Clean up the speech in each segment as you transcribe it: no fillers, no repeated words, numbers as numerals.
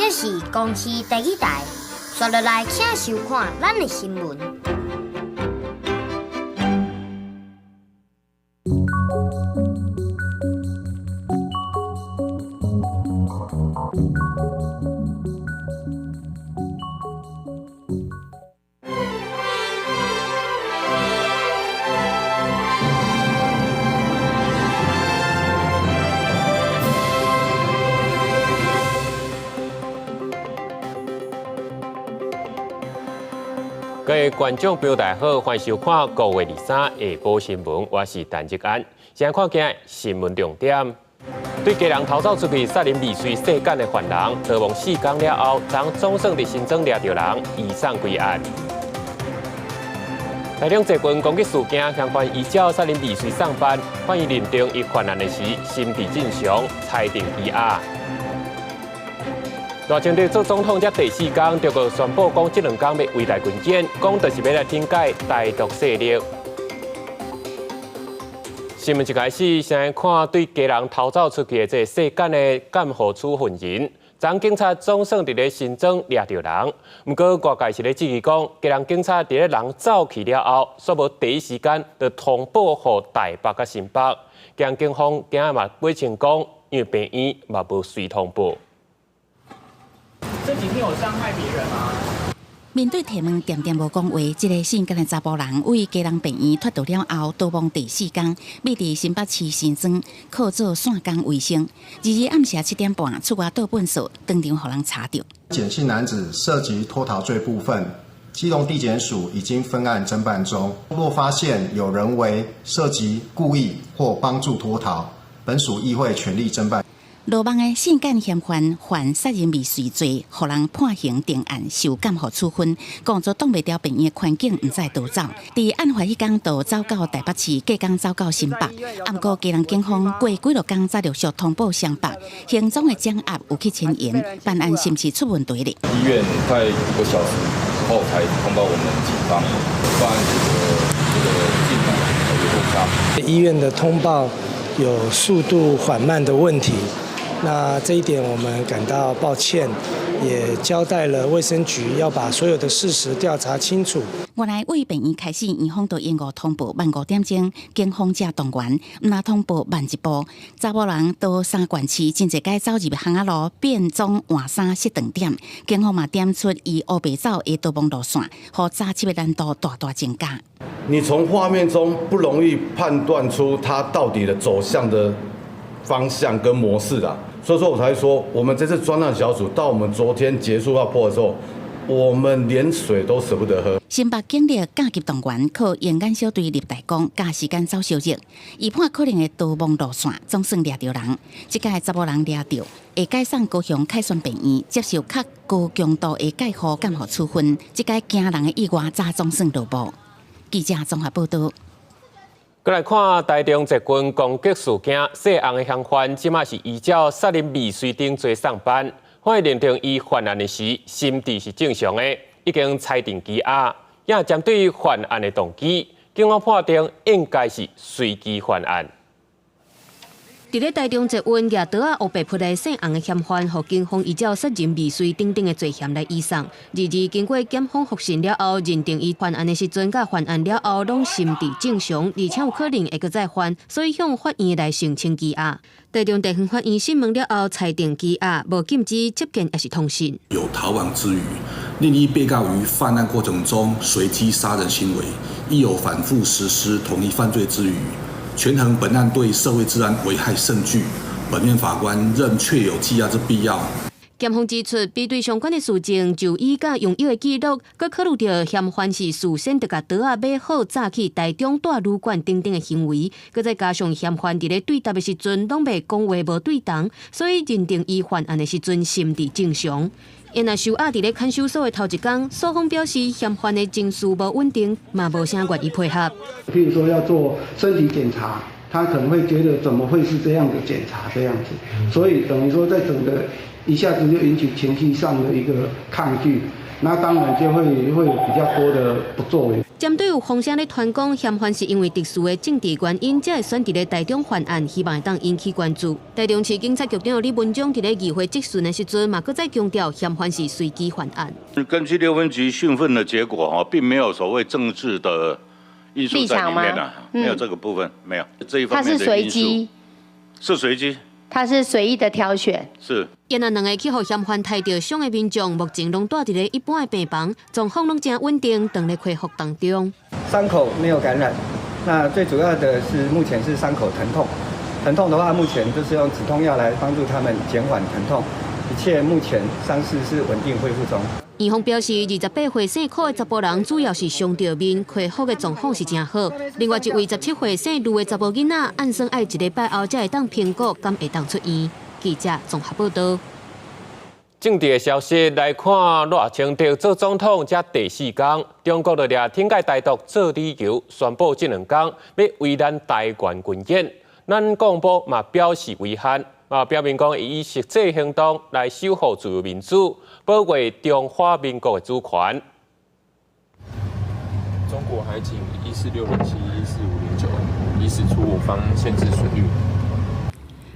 這是公視第二台，紲落來請收看咱的新聞。各位觀眾朋友大家好，歡迎收看5月23下晡新聞，我是陳志安。先看今日新聞重點，對家人逃走出去殺人未遂世間的犯人，逃亡4天了後，昨總算佇新莊掠著人，移送歸案。台中捷運攻擊事件，嫌犯依照殺人未遂送辦，法院認定伊犯案的時心智正常，裁定羈押。賴清德做總統才第四天，中國宣布講這兩天欲圍台軍演，講就是欲來懲戒台獨勢力。新聞一開始，先來看對家人逃走出去的這個世間的監護處分人，昨警察總算佇咧新莊掠著人，毋過外界是咧質疑講，基隆警察佇咧人走去了後，煞無第一時間就通報予台北佮新北，基隆警方今仔嘛表示講，因為病院嘛無隨通報。這幾天有傷害別人嗎？面對提問，恬恬無講話。這个姓甘的查埔人為基隆病院脫逃了後，逃亡第四天，秘佇新北市新莊，靠做線工為生。22暗時7點半出外倒糞掃，當場予人查著。簡姓男子涉及脫逃罪部分，基隆地檢署已經分案偵辦中。若發現有人為涉及故意或幫助脫逃，本署亦會全力偵辦。落網的性姦嫌犯犯殺人未遂罪，予人判刑定案，受監護處分。講做擋袂牢病院的環境，毋知逃走。佇案發彼工就走到台北市，隔工走到新北。啊，毋過基隆警方過幾落工才陸續通報雙北，行蹤的掌握有去遷延，辦案是毋是出問題咧？醫院快1個小時後才通報我們警方，辦案這個進展有落差。醫院的通報有速度緩慢的問題。那這一點我們感到抱歉，也交代了衛生局要把所有的事實調查清楚。原來為病院開始，院方都延誤通報慢5點鐘，警方才動員，毋但通報慢一步，查某人到三縣市真濟擺走入巷仔路變裝換衫設斷點，警方嘛點出伊烏白走的逃亡路線，予查緝的難度大大增加。你從畫面中不容易判斷出他到底的走向的方向跟模式啦。所以說我才說，我們這次專案小組到我們昨天結束要破的時候，我們連水都捨不得喝。新北警力緊急動員，靠鷹眼小隊入台江，加時間走消息，預判可能的逃亡路線，總算掠著人。這擺查某人掠著，會解送高雄凱旋病院接受較高強度的介護監護處分。這擺驚人的意外，才總算落幕。記者綜合報導。閣來看台中捷運攻擊事件，姓洪的嫌犯這馬是依照殺人未遂定罪送辦，法院認定伊犯案的時心智是正常的，已經裁定羈押。也針對犯案的動機，警方判定應該是隨機犯案。佇咧台中捷運舉刀仔烏白撲來姓洪的嫌犯，予警方依照殺人未遂等等的罪嫌來移送。22經過檢方複審了後，認定伊犯案的時陣佮犯案了後攏心智正常，而且有可能會閣再犯，所以向法院來申請羈押。台中地方法院審問了後，裁定羈押，無禁止接見抑是通訊。有逃亡之虞，另一被告於犯案過程中隨機殺人行為，亦有反覆實施同一犯罪之虞。權衡本案對社會治安危害甚巨，本院法官認確有羈押之必要。檢方指出，比對相關的事證、就醫佮用藥的記錄，閣考慮著嫌犯是事先就共刀仔買好，早去台中蹛旅館等等的行為，閣再加上嫌犯佇咧對答的時陣攏袂講話無對同，所以認定伊犯案的時陣心智正常。𪜶若收押佇咧看守所的頭一工，訴方表示嫌犯的情緒無穩定，嘛無啥願意配合。譬如說要做身體檢查，他可能會覺得怎麼會是這樣的檢查這樣子，所以等於說在整個一下子就引起情緒上的一個抗拒，那當然就會有比較多的不作為。針對有風聲咧傳講，嫌犯是因為特殊的政治原因，才會選佇咧台中犯案，希望會當引起關注。台中市警察局長李文忠佇咧議會質詢的時陣，嘛閣再強調嫌犯是隨機犯案。根據六分局訊問的結果，哈，並沒有所謂政治的因素在裡面啊，沒有這個部分，沒有這一方面的因素。是隨機。他是隨意的挑選。是。因為兩个去予嫌犯刣著傷的民眾，目前攏蹛佇咧一般的病房，狀況攏誠穩定，正咧恢復當中。傷口沒有感染，那最主要的是目前是傷口疼痛，疼痛的話目前就是用止痛藥來幫助他們減緩疼痛，一切目前傷勢是穩定恢復中。院方表示，28歲姓柯的查埔人主要是傷著面，恢復的狀況是誠好。另外一位17歲姓盧的查埔囡仔，按算愛一禮拜後才會當評估，敢會當出院。記者綜合報道。政治的消息來看，賴清德做總統才第四工，中國就掠挺蓋台獨做理由，宣布這兩工欲圍攔台灣軍演。咱國防部嘛表示遺憾，嘛表明講會以實際行動來守護自由民主，保衛中華民國的主權。中國海警1460714509已駛出我方限制水域。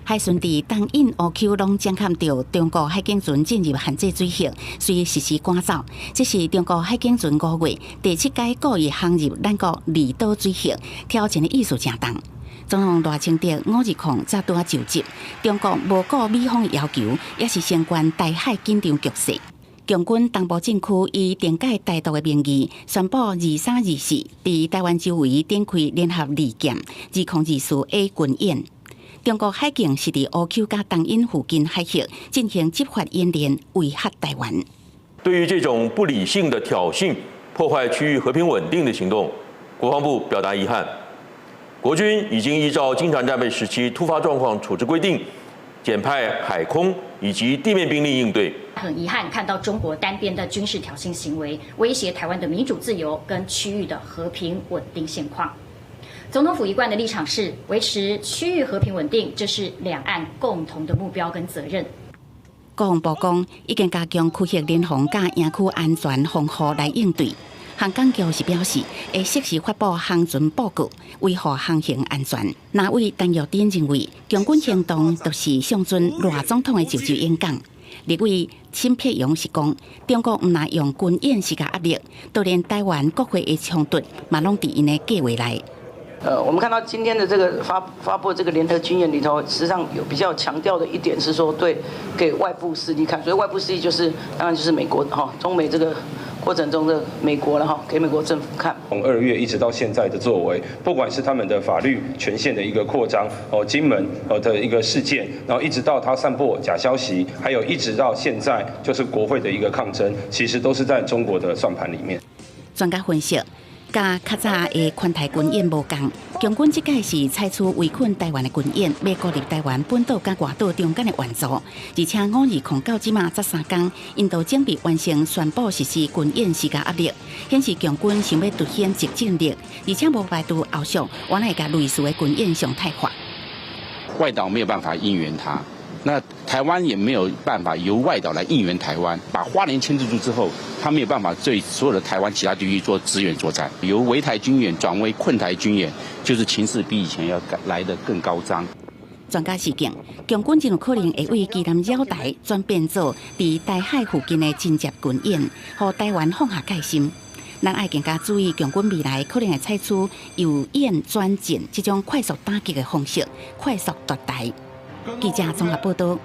海巡佇東引烏丘攏偵探著中國海警船進入限制水域，隨實施趕走。這是中國海警船5月第七擺故意航入咱國離島水域，挑戰的意思誠重。總統賴清德520才拄仔就職，中國無顧美方的要求，也是升懸台海緊張局勢。共軍東部戰區以懲戒台獨的名義，宣布23、24佇台灣周圍展開聯合利劍2024A 軍演。中國海警是佇烏丘佮東引附近海域進行執法演練，威嚇台灣。對於這種不理性的挑釁、破壞區域和平穩定的行動，國防部表達遺憾。國軍已經依照經常戰備時期突發狀況處置規定，減派海空以及地面兵力應對。很遺憾看到中國單邊的軍事挑釁行為，威脅台灣的民主自由跟區域的和平穩定現況。總統府一貫的立場是維持區域和平穩定，這是兩岸共同的目標跟責任。國防部講，已經加強區域聯防佮營區安全防護來應對。航港局是表示，會適時發布航船報告，維護航行安全。藍委陳玉珍認為，共軍行動就是上陣賴總統的就職演講。立委沈伯洋是講，中國毋但用軍演施加壓力，就連台灣國會的衝突嘛，攏佇𪜶的計畫內。我們看到今天的這個發布這個聯合軍演裡頭，實際上有比較強調的一點是說，對給外部勢力看，所以外部勢力就是當然就是美國哈，中美這個過程中的美國了哈，給美國政府看。從2月一直到現在的作為，不管是他們的法律權限的一個擴張，哦，金門哦的一個事件，然後一直到他散播假消息，還有一直到現在就是國會的一個抗爭，其實都是在中國的算盤裡面。專家分析，佮較早的環台軍演無仝，共軍這擺是採取圍困台灣的軍演，欲孤立台灣本島佮外島中間的援助。而且520到這馬才3工，𪜶都準備完成宣布實施軍演施加壓力，顯示共軍想欲凸顯即戰力，而且無排除後續原來會共類似的軍演常態化。外島沒有辦法應援他，那台灣也沒有辦法由外島來應援台灣。把花蓮牽制住之後，他沒有辦法對所有的台灣其他地區做支援作戰，由圍台軍演轉為困台軍演，就是情勢比以前要來得更高張。專家示警，共軍真有可能會對基隆繞台轉變做佇台海附近的真正軍演，予台灣放下戒心。咱愛更加注意，共軍未來可能會採取由演轉戰這種快速打擊的方式，快速奪台。記者綜合報道。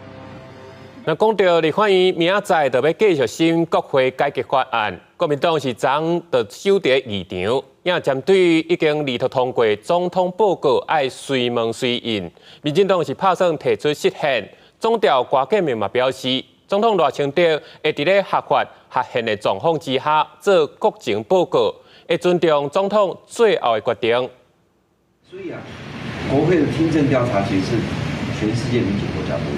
那講到立法院明仔載就欲繼續審國會改革法案，國民黨是昨昏就守佇議場，也針對已經擬妥通過總統報告愛隨問隨應，民進黨是拍算提出釋憲，總調郭建明嘛表示，總統賴清德會佇咧合法合憲的狀況之下做國情報告，會尊重總統最後的決定。所以啊，國會的聽證調查其實是全世界民主國家都有。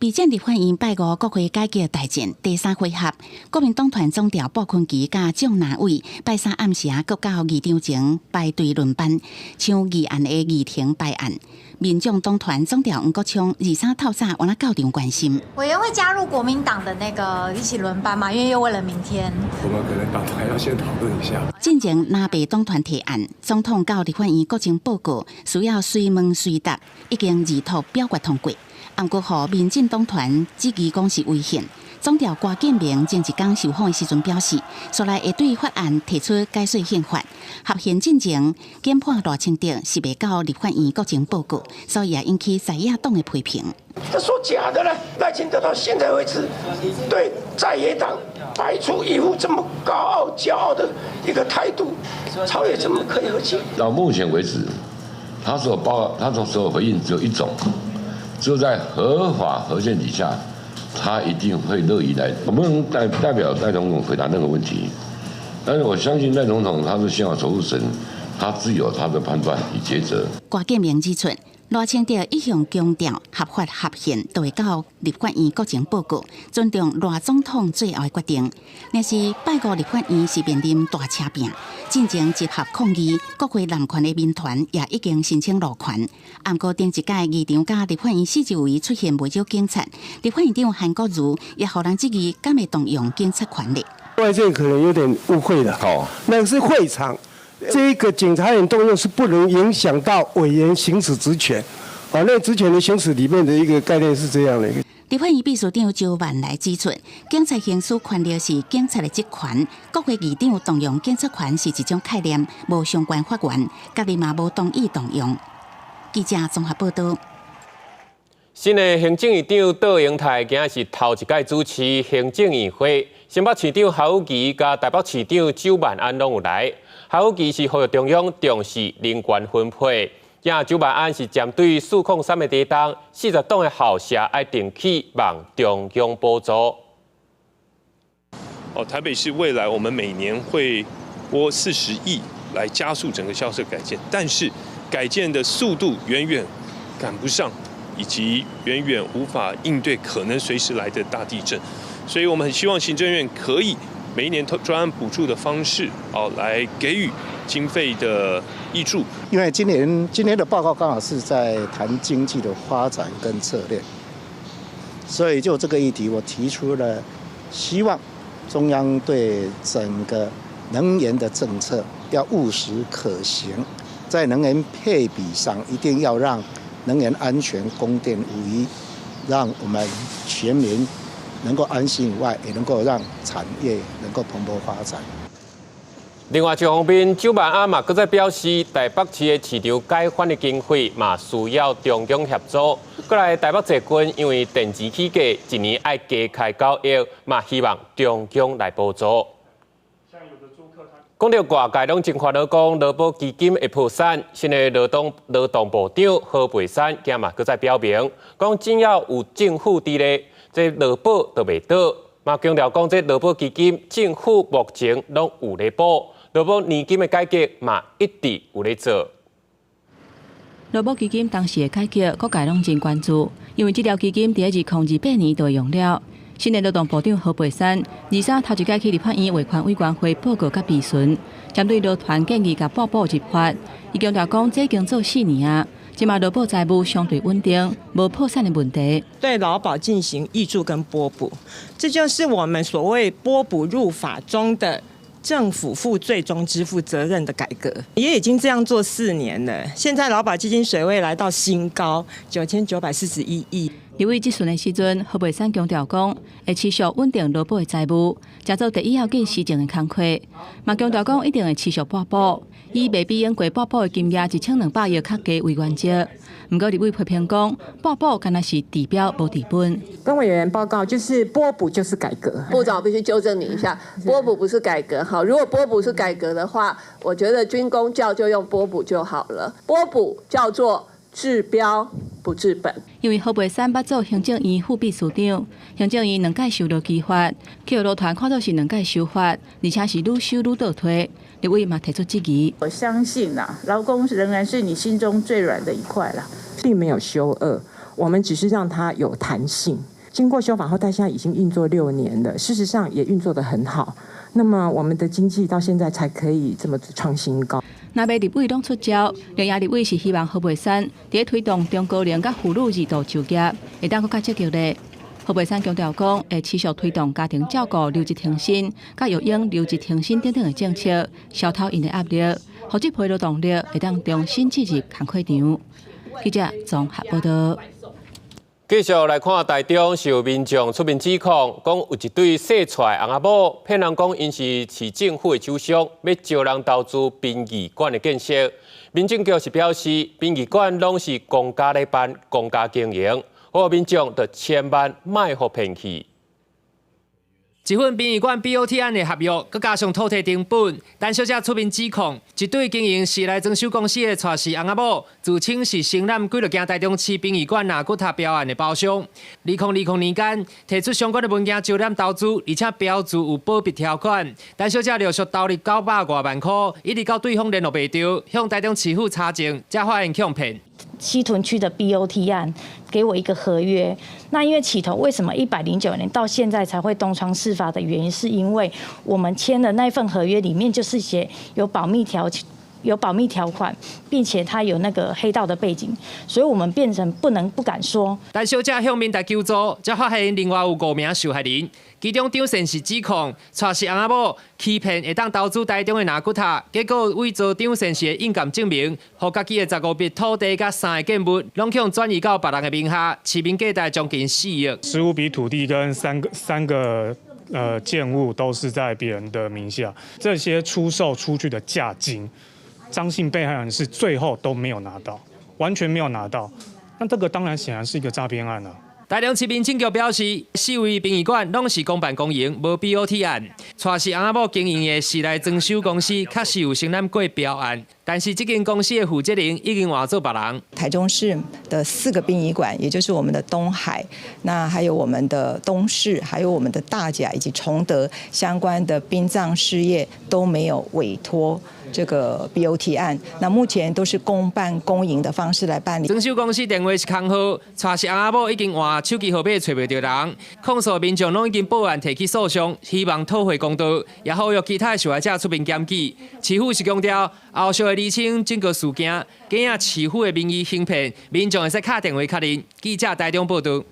備戰立法院拜五國會改革大戰第三回合，國民黨團總召傅崐萁佮蔣南偉拜三暗時閣到議場前排隊輪班，搶議案的議程排案。民眾黨團總調黃國昌23透早有哪到場關心。委員會加入國民黨的那個一起輪班嘛？因為又為了明天。我們可能黨團要先討論一下。進前藍白黨團提案，總統到立法院國情報告需要隨問隨答，已經二讀表決通過。毋過，予民進黨團質疑講是違憲。總調郭建明前一工受訪的時陣表示，煞來會對法案提出解說憲法，合憲進前檢判賴清德是袂到立法院國情報告，所以也引起在野黨的批評。這說假的呢？賴清德到現在為止，對在野黨擺出一副這麼高傲、驕傲的一個態度，朝野怎麼可以和解？到目前為止，他所報、他所有回應只有一種，只有在合法合憲底下。他一定會樂意來，我不能代表賴總統回答那個問題，但是我相信賴總統他是憲法守護神，他自有他的判斷與抉擇。郭建明指出，賴清德一向強調合法合憲，都會到立法院國情報告，尊重賴總統最後的決定。若是拜五立法院是面臨大車拼，進前集合抗議，國會濫權的民團也已經申請路權。毋過頂一屆議場佮立法院四周圍出現袂少警察，立法院長韓國瑜也予人質疑，敢會動用警察權力？外界可能有點誤會了，哦，那個是會場。這個警察員動用是不能影響到委員行使職權，啊，那職權的行使裡面的一個概念是這樣的。立法院秘書長周萬來指出，警察行使權力是警察的職權，國會議長動用警察權是一種概念，無相關法源，家己嘛無同意動用。記者綜合報道。新的行政院長卓榮泰今仔是頭一擺主持行政院會，新北市長侯友宜佮台北市長蔣萬安攏有來。侯友宜是呼籲中央重視能源分配，也蔣萬安是針對403的地動，40棟的校舍愛重起，望中央補助。哦，台北市未來我們每年會撥40億來加速整個校舍改建，但是改建的速度遠遠趕不上，以及遠遠無法應對可能隨時來的大地震，所以我們很希望行政院可以每一年專案補助的方式，哦，來給予經費的挹注。因為今年的報告剛好是在談經濟的發展跟策略，所以就這個議題，我提出了希望中央對整個能源的政策要務實可行，在能源配比上一定要讓能源安全、供電無虞，讓我們全民能夠安心以外，也能夠讓產業能夠蓬勃發展。另外一方面，蔣萬安嘛，閣再表示，台北市的市場改翻的經費嘛需要中央協助。過來台北捷運因為電錢起價，一年愛加開9億，嘛希望中央來補助。講到外界攏真煩惱，講勞保基金會破產，新的勞動部長何佩珊今嘛閣再表明，講只要有政府佇咧，這勞保就袂倒。嘛強調講，這勞保基金政府目前攏有咧補，勞保年金的改革嘛一直有咧做。勞保基金當時的改革，各界攏真關注，因為這條基金佇2028年就會用了。新的勞動部長何佩珊，23頭一擺去立法院衛權委員會報告佮備詢，針對勞團建議共撥補入法，伊強調講，這已經做4年啊，這馬勞保財務相對穩定，無破產的問題。對勞保進行挹注跟撥補，這就是我們所謂撥補入法中的政府負最終支付責任的改革，也已經這樣做4年了。現在勞保基金水位來到新高9941億。立委質詢的時陣，何佩珊強調講，會持續穩定勞保的財務，誠做第一要緊施政的工課。嘛強調講，一定會持續撥補，以袂比用過撥補的金額1200億較低為原則。毋過立委批評講，撥補敢若是治標無治本。跟委員報告，就是撥補就是改革。部長，我必須糾正你一下，撥補不是改革。好，如果撥補是改革的話，我覺得軍公教就用撥補就好了。撥補叫做治標不治本。因為何佩珊捌做行政院副秘書長，行政院兩擺修勞基法，去予勞團看做是兩擺修法，而且是愈修愈倒退。立委嘛提出質疑。我相信啊，勞工仍然是你心中最軟的一塊啦，並沒有修惡，我們只是讓它有彈性。經過修法後，到現在已經運作6年了，事實上也運作得很好。那麼我們的經濟到現在才可以這麼創新高。若欲立委攏出招，綠營立委是希望何佩珊佇推動中高齡佮婦女二度就業，會當閣較積極咧。何佩珊強調講，會持續推動家庭照顧留職停薪、佮育嬰留職停薪等等的政策，消除𪜶的壓力，予這批勞動力會當重新進入工課場。記者綜合報道。繼續來看台中是有民眾出面指控，講有一對踅出來翁仔某騙人講𪜶是市政府的手續，欲招人投資殯儀館的建設。民政局是表示，殯儀館攏是公家咧辦，公家經營，呼籲民眾就千萬莫予騙去。一份殯儀館 BOT 案的合約，閣加上土地謄本，陳小姐出面指控，一對經營室內裝修公司的蔡氏翁仔某，自稱是承攬幾落間台中市殯儀館納骨塔標案的包商。2020年間提出相關的文件招攬投資，而且標註有保密條款。陳小姐陸續投入900外萬塊，一直到對方聯絡袂著，向台中市府查證，才發現予騙。西屯區的 BOT 案給我一個合約，那因為起頭為什麼109年到現在才會東窗事發的原因，是因為我們簽的那份合約裡面就是寫有保密條款，並且他有那個黑道的背景，所以我們變成不能不敢說。陳小姐向民代求助，才發現另外有五名受害人，其中張先是指控蔡氏翁仔某欺騙會當投資台中的納骨塔，結果偽造張先生的印鑑證明，予家己的15筆土地佮三个建物，攏予轉移到別人的名下，市面價值將近4億。15筆土地跟三個建物都是在別人的名下，這些出售出去的價金，張姓被害人是最後都沒有拿到，完全沒有拿到。那這個當然顯然是一個詐騙案了。台中市民政局表示，四位殯儀館攏是公辦公營，無 BOT 案。蔡氏翁仔某經營的室內裝修公司確實有承攬過標案，但是這間公司的負責人已經換做別人。台中市的四個殯儀館，也就是我們的東海，那還有我們的東勢，還有我們的大甲以及崇德相關的殯葬事業都沒有委託這個 BOT 案，那目前都是公辦公營的方式來辦理。裝修公司電話是空號，蔡氏翁仔某已經換手機號碼揣袂著人，控訴民眾攏已經報案提起訴訟，希望討回公道，也呼籲其他受害者出面檢舉。市府是強調，後續會釐清整個事件，假以市府的名義行騙，民眾會使敲電話確認。記者台中報道。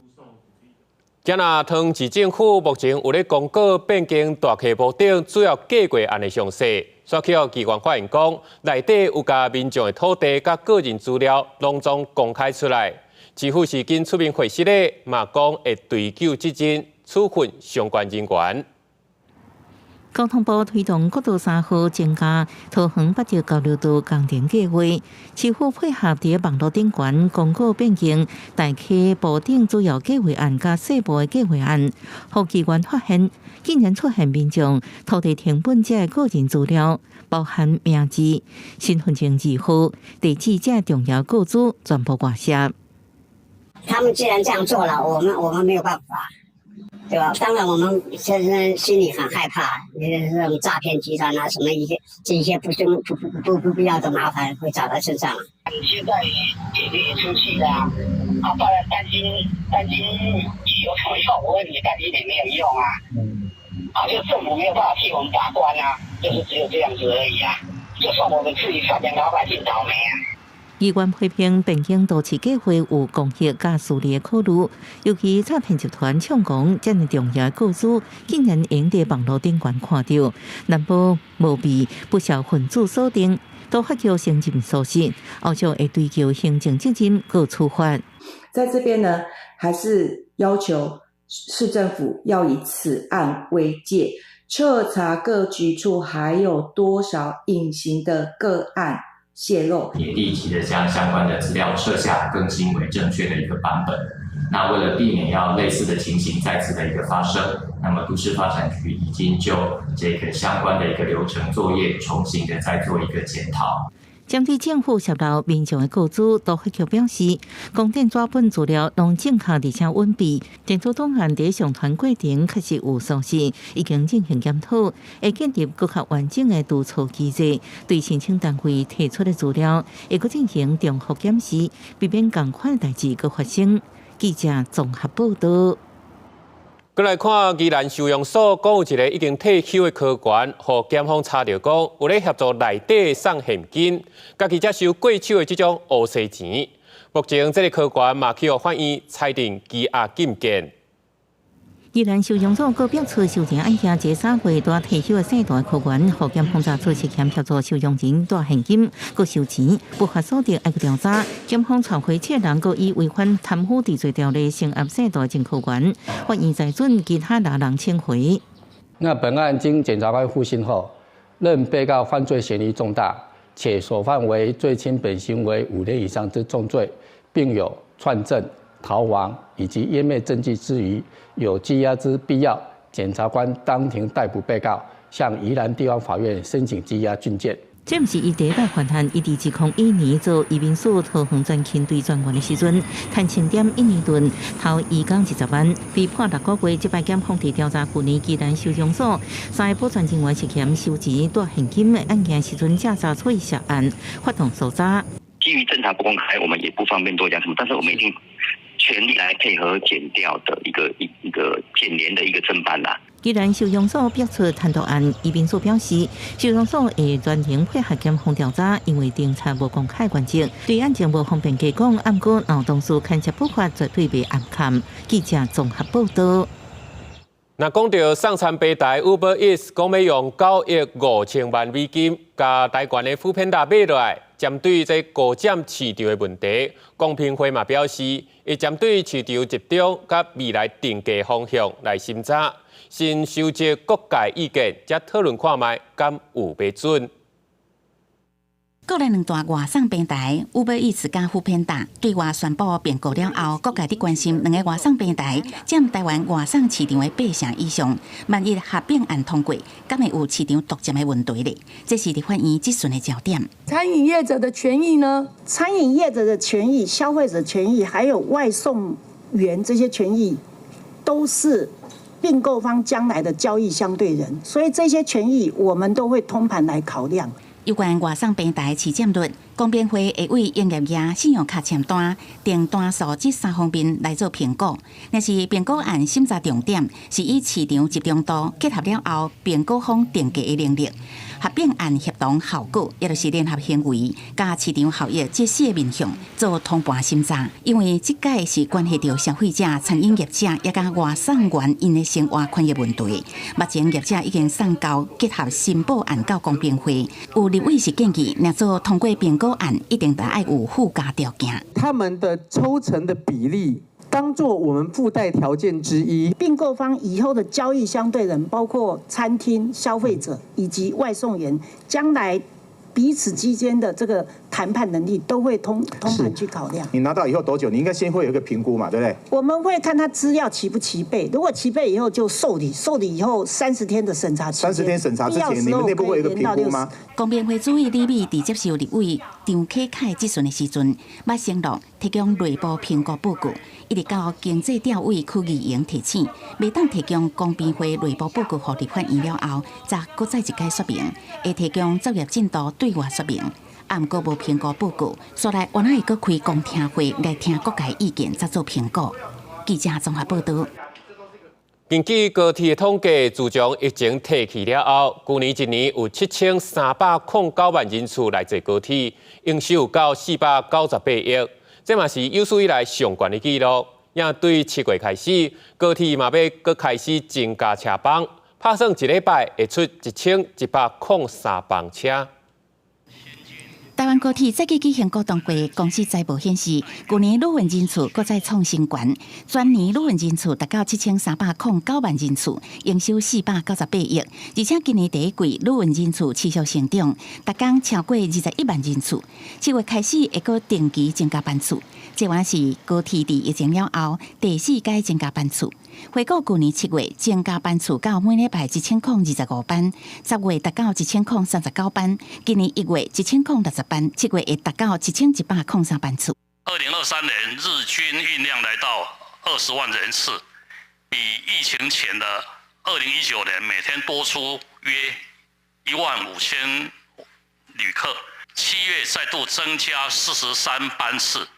今仔桃園市政府目前有咧公告變更大溪埔頂主要計劃案的詳細。煞予議員發現講，內底有共民眾的土地佮個人資料攏總公開出來。市府是緊出面回釋咧，嘛講會追究責任，處分相關人員。交通部推動國道3號增加桃園八德交流道工程計劃，市府配合佇網路頂懸公告變更大溪埔頂主要計劃案佮細部的計劃案，予議員發現竟然出現民眾土地謄本這个人資料，包含名字、身份證字號、地址這重要個資全部外洩。他們既然這樣做了，我們沒有辦法。對吧？當然，我們現在心裡很害怕，這種詐騙集團啊，什麼一些這一些不不不不不必要的麻煩會找到身上。你現在也可以出去啊，啊，當然擔心擔心有什麼用？我問你，擔心也沒有用啊。啊，就政府沒有辦法替我們把關啊，就是只有這樣子而已啊。就算我們自己善良老百姓倒霉啊。議員批評變更都市計劃有公益佮私利的考慮，尤其詐騙集團暢講這麼重要的個資，竟然會佇網路頂懸看著，難保無被不肖分子鎖定，都發叫承認屬實，後續會追究行政責任閣處罰。在這邊呢，還是要求市政府要以此案為戒，徹查各局處還有多少隱形的個案洩露，也立即的將相關的資料撤下，更新為正確的一個版本。那為了避免要類似的情形再次的一個發生，那麼都市發展局已經就這個相關的一個流程作業重新的再做一個檢討。針對政府洩露民眾的個資，都發表示，公電紙本資料攏正確而且隱蔽，電子檔案佇上傳過程確實有疏失，已經進行檢討，會建立閣較完整的督促機制，對申請單位提出的資料，會閣進行重複檢視，避免仝款代誌閣發生。記者綜合報道。閣來看宜蘭收容所，講有一个已經退休的科員，予檢方查著講有咧協助內底送現金，家己才收過手的這種烏紗錢。目前這个科員嘛去予法院裁定羈押禁見。宜蘭收容所閣爆出收錢案件，這3月拄退休的姓大科員，予檢方查出涉嫌協助收容人帶現金、閣收錢，不法所得愛閣調查。檢方傳回七人，閣以違反貪腐治罪條例聲押姓大前科員，法院裁准其他六人請回。那本案經檢察官複訊後，認被告犯罪嫌疑重大，且所犯為最輕本刑為5年以上之重罪，並有串證、逃亡以及湮滅證據之虞，有羈押之必要。檢察官當庭逮捕被告，向宜蘭地方法院申請羈押禁見。這毋是伊第一擺犯案，伊佇2001年做移民署桃園專勤隊專員的時陣，趁清點一年頓偷移工20萬，被判6個月。這擺檢方佇調查舊年宜蘭收容所三个保全人員涉嫌收錢帶現金的案件時陣，才查出涉案，發動搜查。基於偵查不公開，我們也不方便多講什麼，但是我們一定全力來配合檢調的一個檢聯的一個偵辦啦。宜蘭收容所爆出貪瀆案，移民署表示，收容所會專程配合檢方調查，因為偵查無公開原則，對案情無方便加講。毋過，若當事牽涉不法，絕對袂暗崁。記者綜合報道。若講著送餐平台 Uber Eats 講欲用9億5千萬美金，共台灣的 foodpanda 買落來，針對這高佔市場的問題，公平會嘛表示，會針對市場集中佮未來定價方向來審查，先收集各界意見，才討論看覓敢有標準。國內兩大外送平台 Uber Eats 佮 foodpanda 對外宣布併購了後，各界佇關心兩个外送平台佔台灣外送市場的八成以上，萬一合併案通過，敢會有市場獨佔的問題咧？這是立法院質詢的焦點。餐飲業者的權益呢？餐飲業者的權益、消費者權益，還有外送員這些權益，都是併購方將來的交易相對人，所以這些權益我們都會通盤來考量。有關外送平台市佔率，公平會會為營業額、信用卡簽單、訂單數這三方面來做評估。若是評估案審查重點是以市場集中度結合了後，評估方定價的能力、合併案協同效果，也就是聯合行為佮市場效益這四個面向做通盤審查。因為這屆是關係著消費者、餐飲業者也佮外送員𪜶的生活權益問題。目前業者已經送交結合申報案到公平會，有立委是建議，若做通過評估案，一定得愛有附加條件。他們的抽成的比例，當做我們附帶條件之一。併購方以後的交易相對人，包括餐廳、消費者以及外送員，將來彼此之間的這個談判能力都會通盤去考量。你拿到以後多久？你應該先會有一個評估嘛，對不對？我們會看他資料齊不齊備，如果齊備以後就受理，受理以後三十天的審查期。30天審查之前，你們內部會有一個評估嗎？公平會主委李美佇接受立委張啟楷質詢的時陣，捌承諾提供內部評估報告，一直到經濟調委區議員提醒，袂當提供公平會內部報告予立法院了後，才閣再一擺說明，會提供作業進度對外說明。啊，毋過無評估報告，煞來原來會閣開公聽會來聽各界意見，才做評估。記者綜合報道。根據高鐵的統計，自從疫情退去了後，舊年一年有7309萬人次來坐高鐵，營收到498億，這嘛是有史以來上懸的紀錄。也對7月開始，高鐵嘛欲閣開始增加車班，拍算一禮拜會出1103班車。台灣高鐵再次舉行股東會，公司財報顯示，舊年旅運人次閣再創新高，全年旅運人次達到7309萬人次，營收498億。而且今年第一季旅運人次持續成長，逐工超過21萬人次。7月開始會閣定期增加班次，這原是高鐵佇疫情了後第四擺增加班次。回顧舊年7月增加班次到每禮拜1025班，10月達到1039班，今年1月1060班，7月會達到1103班次。 2023年日均運量來到20萬人次，比疫情前的2019年每天多出約1.5萬旅客。7月再度增加43班次，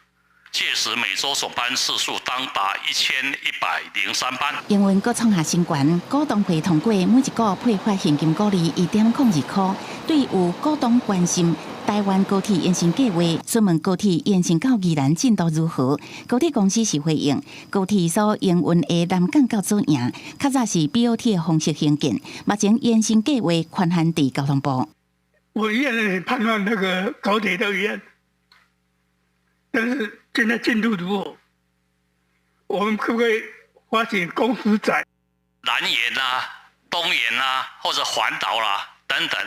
屆時每週總班次數當達1103班。營運閣創下新高，股東會通過每一股配發現金股利1.02箍。對有股東關心台灣高鐵延伸計劃，詢問高鐵延伸到宜蘭進度如何？高鐵公司是回應，高鐵所營運的南港到左營，較早是 BOT 的方式興建，目前延伸計劃權限佇交通部。我一樣盼望那個高鐵到宜蘭，但是現在進度如何？我們可不可以發行公司債？南延啦、東延啦，或者環島啦等等，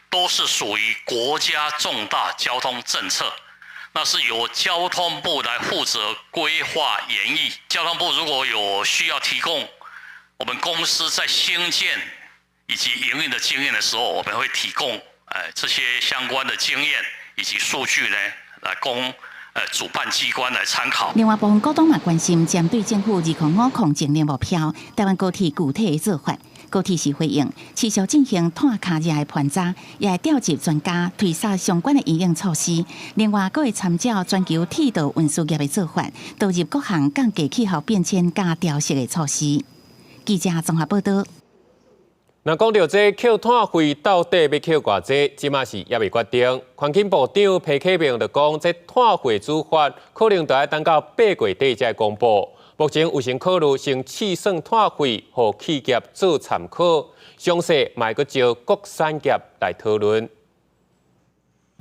都是屬於國家重大交通政策，那是由交通部來負責規劃研議。交通部如果有需要提供我們公司在興建以及營運的經驗的時候，我們會提供這些相關的經驗以及數據呢，來供主辦機關來參考。另外，部分股東嘛關心，針對政府2050淨零目標，台灣高鐵具體的做法。高鐵是回應，持續進行碳卡熱的盤查，也會調集專家推算相關的因應措施。另外，閣會參照全球鐵道運輸業的做法，導入各項降低氣候變遷佮調適的措施。記者綜合報道。若講著這扣碳費到底欲扣偌濟，這馬是猶未決定。環境部長彭啟明就講，這碳費處罰可能著愛等到8月底才公布。目前有先考慮先試算碳費，予企業做參考，詳細嘛會閣招各產業來討論。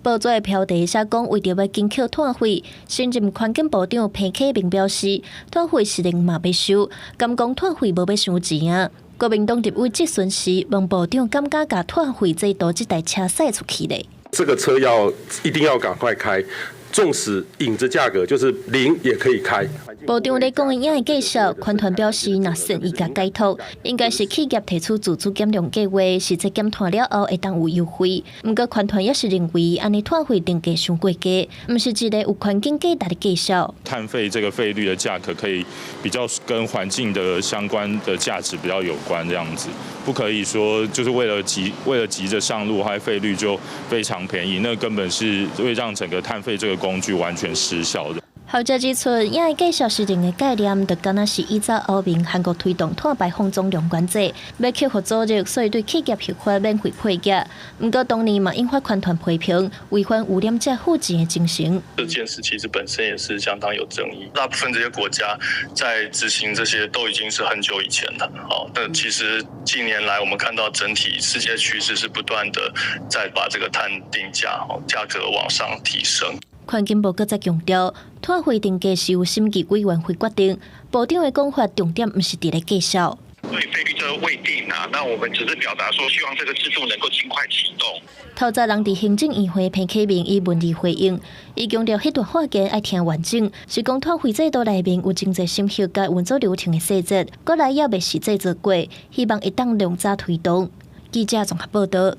報紙的標題寫講，為著欲緊扣碳費，新任環境部長彭啟明表示，碳費是定嘛欲收，敢講碳費無欲傷錢啊。國民黨立委質詢時，問部長敢敢共碳費制度這台車駛出去咧？這個車要一定要趕快開，縱使影子價格就是零也可以開。部長咧講的影的介紹，環團表示，若善意共解託，應該是企業提出自主減量計劃，實際減碳了後會當有優惠。毋過環團也是認為，按呢碳費定價傷過低，毋是一個有環境價值的介紹。碳費這個費率的價格可以比較跟環境的相關的價值比較有關，這樣子不可以說就是為了急著上路，還費率就非常便宜，那根本是會讓整個碳費這個工具完全失效的。學者指出，影的繼續實定的概念，就敢若是以早歐盟韓國推動碳排放總量管制，欲克服阻力，所以對企業核發免費配額。毋過當年嘛引發環團批評，違反污染者付錢的精神。這件事其實本身也是相當有爭議。大部分這些國家在執行這些都已經是很久以前了。哦，但其實近年來我們看到整體世界趨勢是不斷的在把這個碳定價哦價格往上提升。環境部閣再強調，碳費定價是由審計委員會決定。部長的講法重點毋是佇咧介紹。對費率這個未定啊，那我們只是表達說，希望這個制度能夠盡快啟動。頭早人佇行政院會彭啟明以文字回應，伊強調彼段發言愛聽完整，是講碳費制度內面有真濟審核佮運作流程的細節，閣來猶未實際做過，希望會當量早推動。記者綜合報道。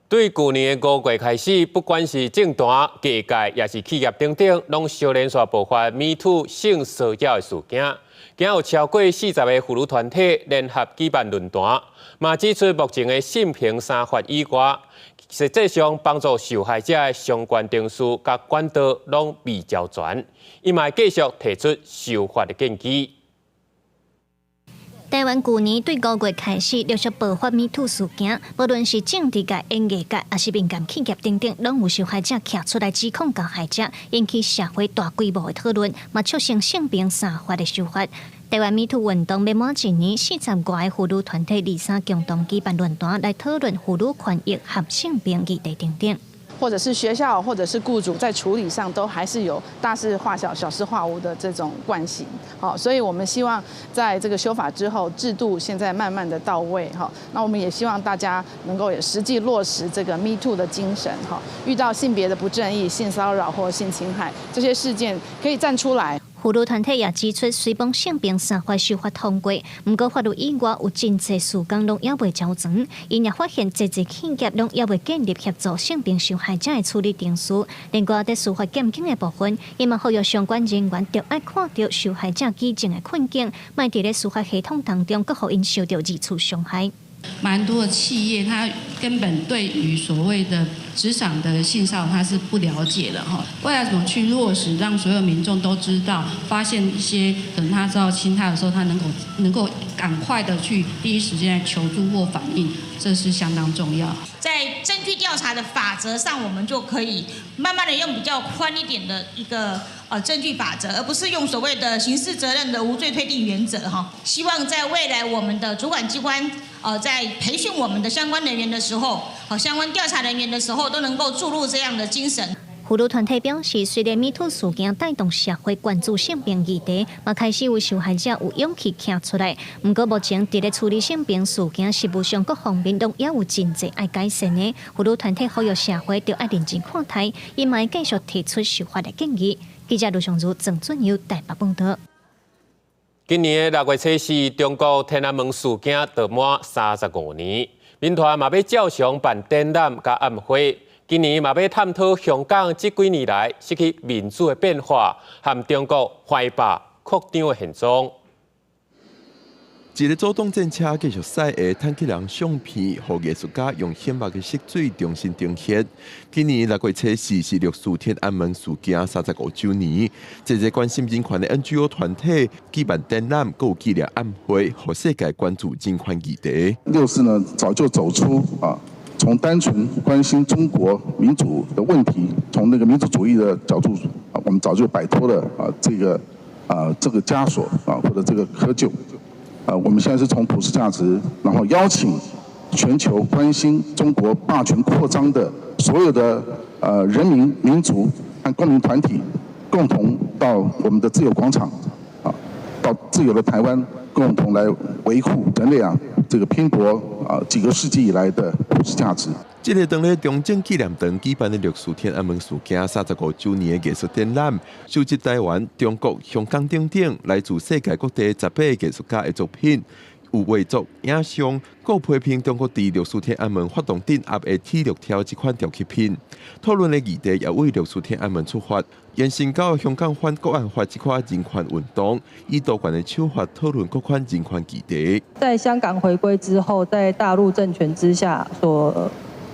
對舊年的5月開始，不管是政壇、藝界，抑是企業等等，攏相連續爆發 Me Too 性騷擾的事件。今有超過40个婦女團體聯合舉辦論壇，嘛指出目前的性平三法以外，實際上幫助受害者的相關程序佮管道攏未齊全。伊嘛會繼續提出修法的建議。台灣舊年對5月開始陸續爆發 Me Too 事件，無論是政治界、演藝界，抑是民間企業等等，攏有受害者徛出來指控加害者，引起社會大規模的討論，嘛促成性平三法的修法。台灣 Me Too 運動欲滿一年，40外个婦女團體23共同舉辦論壇來討論婦女權益和性平議題等等。或者是學校，或者是僱主在處理上都還是有大事化小、小事化無的這種慣性。好，所以我們希望在這個修法之後，制度現在慢慢的到位。哈，那我們也希望大家能夠也實際落實這個 Me Too 的精神。哈，遇到性別的不正義、性騷擾或性侵害這些事件，可以站出來。婦女團體也指出，雖講性平三法修法通過，毋過法律以外有真濟事工攏猶未齊全。𪜶也發現，濟濟企業攏猶未建立協助性平受害者的處理程序。另外，佇司法檢警的部分，伊嘛呼籲相關人員著愛看著受害者舉證的困境，莫佇咧司法系統當中，閣予𪜶受著二次傷害。蠻多的企業，他根本對於所謂的職場的性騷擾，他是不了解的哈。未來怎麼去落實，讓所有民眾都知道，發現一些可能他遭到侵害的時候，他能夠趕快的去第一時間來求助或反映，這是相當重要。在證據調查的法則上，我們就可以慢慢的用比較寬一點的一個證據法則，而不是用所謂的刑事責任的無罪推定原則哈。希望在未來我們的主管機關在培訓我們的相關人員的時候，和相關調查人員的時候，都能夠注入這樣的精神。婦女團體表示，雖然 MeToo 事件帶動社會關注性平議題，嘛開始有受害者有勇氣徛出來。毋過目前佇咧處理性平事件實務上，各方面攏猶有真濟愛改善的。婦女團體呼籲社會著愛認真看待，𪜶嘛會繼續提出修法的建議。記者盧尚如、鄭俊佑台北報道。今年的6月24，中國天安門事件就滿35年，民團嘛欲照常辦展覽佮暗會。今年嘛欲探討香港這幾年來失去民主的變化，和中國懷霸擴張的現狀。一个阻擋戰車繼續駛的坦克人相片，予藝術家用顯目的色水重新呈現。今年6月24是六四天安門事件35週年，這個關心人權的 NGO 團體舉辦展覽，閣有紀念暗會，予世界關注人權議題。六四呢，早就走出啊，從單純關心中國民主的問題，從那個民主主義的角度啊，我們早就擺脫了啊這個枷鎖啊，或者這個窠臼。啊，我們現在是從普世價值，然後邀請全球關心中國霸權擴張的所有的人民、民族和公民團體，共同到我們的自由廣場，啊，到自由的台灣，共同來維護人類啊這個拼搏啊幾個世紀以來的普世價值。這个當咧中正紀念堂舉辦的六四天安門事件35週年的藝術展覽，收集台灣、中國、香港等等來自世界各地18個藝術家的作品，有畫作、影像，閣批評中國佇六四天安門發動鎮壓的鐵鏈條這款雕刻品。討論的議題也為六四天安門出發，延伸到香港反國安法這款人權運動，以多元的手法討論各款人權議題。在香港回歸之後，在大陸政權之下所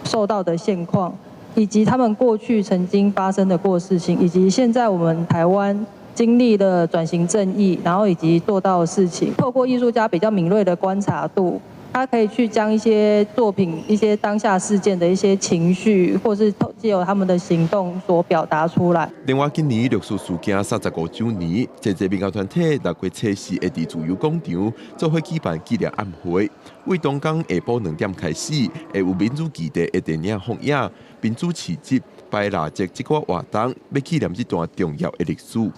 受到的現況，以及他們過去曾經發生的過事情，以及現在我們台灣經歷了轉型正義，然後以及做到的事情，透過藝術家比較敏銳的觀察度，他可以去將一些作品、一些當下事件的一些情緒，或是藉由他們的行動所表達出來。另外，今年六四事件35週年，這個民間團體6月24會佇自由廣場做伙舉辦紀念暗會，為當天下晡2點開始，會有民主基地的電影放映、民主市集、擺蠟燭這個活動，欲紀念這段重要的歷史。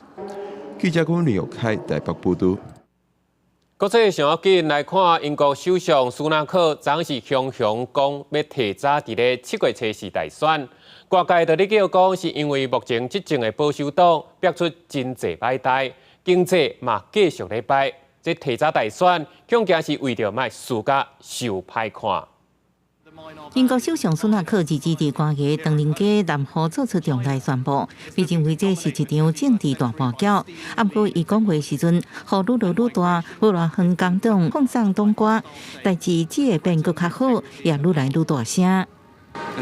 記者郭林玉開台北報道。國際上要緊來看，英國首相蘇納克昨是雄雄講欲提早佇咧7月24大選，外界就咧叫講是因為目前執政的保守黨逼出真濟歹代，經濟嘛繼續咧歹，這提早大選恐驚是為著莫輸甲傷歹看。英國首相蘇納克日前佇官邸唐寧街南湖做出重大宣布，被認為這是一場政治大跋筊。啊，毋過伊講話時陣，雨愈落愈大，愈來遠工黨放送黨歌，代誌只會變閣較好，也愈來愈大聲。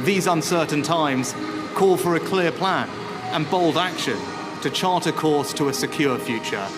These uncertain times call for a clear plan and bold action to chart a course to a secure future.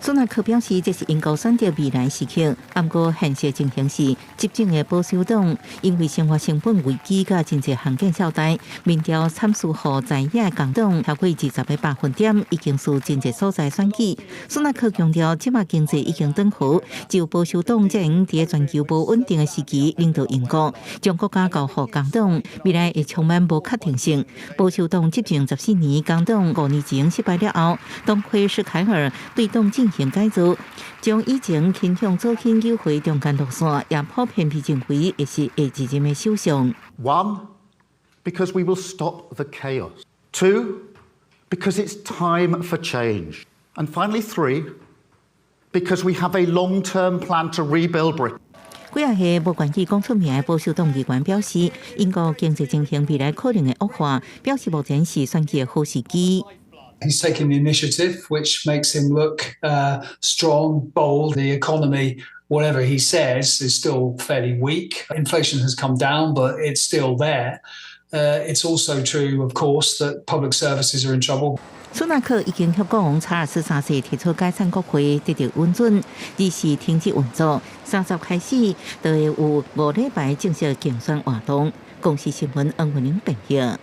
蘇納克表示，這是英國選擇未來時刻。毋過現實情形是，執政的保守黨因為生活成本危機佮真濟項見效代，民調慘輸予在野工黨超過20個百分點，已經輸真濟所在選舉。蘇納克強調，這馬經濟已經轉好，只有保守黨才會佇全球無穩定的時期領導英國，將國家交予工黨，未來會充滿無確定性。保守黨執政14年，工黨5年前失敗了後，黨魁施凱爾對黨進行改造，將以前傾向左傾議會中間路線，也普遍被認為會是下一任的首相。 One, because we will stop the chaos. Two, because it's time for change. And finally, three, because we have a long-term plan to rebuild Britain. 幾仔個無願意講出名的保守黨議員表示，英國經濟情形未來可能會惡化，表示目前是選舉的好時機。 He's taken the initiative, which makes him look strong, bold. The economy Whatever he says is still fairly weak. Inflation has come down, but it's still there. It's also true, of course, that public services are in trouble. 蘇納克已經向國王查爾斯三世提出解散國會，得到允准，臨時停止運作。30開始就會有5禮拜正式競選活動。公視新聞黃文玲編譯。